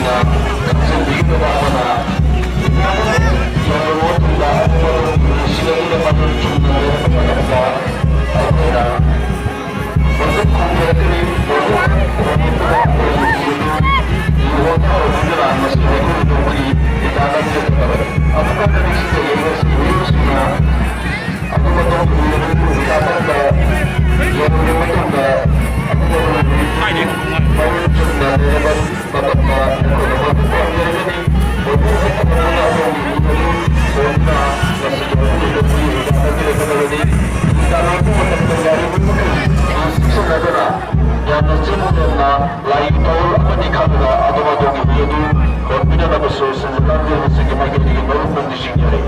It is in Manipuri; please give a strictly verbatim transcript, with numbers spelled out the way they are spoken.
ꯈꯪꯖꯤꯟꯕꯤꯒꯗꯕ ꯑꯃꯅ, ꯌꯥꯝꯂꯕ ꯃꯇꯨꯡꯗ ꯑꯗꯨꯝ ꯑꯗꯨꯝ ꯅꯨꯡꯁꯤꯕꯗꯨꯅ ꯃꯇꯝ ꯆꯨꯝꯅ ꯂꯩꯔꯛꯄ ꯃꯇꯝꯗ ꯑꯩꯈꯣꯏꯅ ꯃꯗꯨ ꯈꯣꯡꯖꯔꯛꯀꯅꯤ, ꯃꯗꯨ ꯈꯣꯡꯖꯔꯛꯄꯗ ꯑꯩꯈꯣꯏꯒꯤ ꯂꯨꯍꯣꯡꯕ ꯍꯧꯔꯛꯄꯗꯨꯅ ꯃꯁꯤ ꯃꯩꯈꯨ ꯂꯨꯍꯣꯡꯕꯒꯤ ꯏꯟꯗꯥ ꯅꯝꯖꯒꯗꯕꯅꯤ꯫ ꯑꯃꯨꯛꯀ ꯍꯟꯅ ꯅꯤꯡꯁꯤꯡꯖꯒꯦ, ꯃꯁꯤ ꯃꯤꯑꯣꯏꯁꯤꯡꯅ ꯑꯗꯨꯝ ꯑꯗꯨꯝ ꯂꯨꯍꯣꯡꯕꯒꯤ ꯏꯟꯗꯥ ꯅꯝꯕ ꯌꯧꯔꯕ ꯃꯇꯨꯡꯗ ꯑꯗꯨꯝ ꯑꯗꯨꯝ ꯃꯌꯨꯝ ꯆꯨꯝꯅ ꯂꯩꯔꯕ ꯃꯇꯝꯗ ꯑꯩꯈꯣꯏꯅ ꯃꯗꯨ ꯄꯥꯝꯖꯔꯒꯗꯤ ꯃꯗꯨ ꯍꯦꯛꯇ ꯃꯗꯨꯅ ꯑꯗꯣꯝꯒꯤ ꯏꯗꯨ ꯑꯗꯨꯝ ꯐꯣꯟꯗꯨꯅ ꯃꯁꯤꯒꯤ ꯑꯍꯨꯝꯁꯨꯕ ꯄꯨꯡꯒꯤ ꯍꯤꯗꯥꯛ ꯑꯗꯨ ꯂꯩꯒꯗꯕꯅꯤ꯫ ꯍꯤꯗꯥꯛ ꯂꯧꯕ ꯃꯇꯝꯗ ꯌꯥꯔꯤꯕ ꯃꯈꯩ ꯆꯦꯛꯁꯤꯟꯅꯗꯨꯅ ꯌꯥꯝꯅ ꯆꯦꯛꯁꯤꯟꯅ ꯂꯥꯏꯒꯤ ꯇꯧꯔ ꯑꯃꯅꯤ ꯈꯜꯂꯒ ꯑꯗꯣꯝ ꯑꯗꯣꯝꯒꯤ ꯍꯨꯏ ꯑꯗꯨ ꯍꯣꯠꯄꯤꯅꯅꯕꯁꯨ ꯁꯦꯟꯖꯦꯜ ꯂꯥꯡꯖꯦꯜꯕꯁꯤꯡꯒꯤ ꯃꯥꯏꯀꯩꯗꯒꯤ ꯃꯔꯨꯞ ꯅꯤꯡꯁꯤꯡꯖꯔꯤ꯫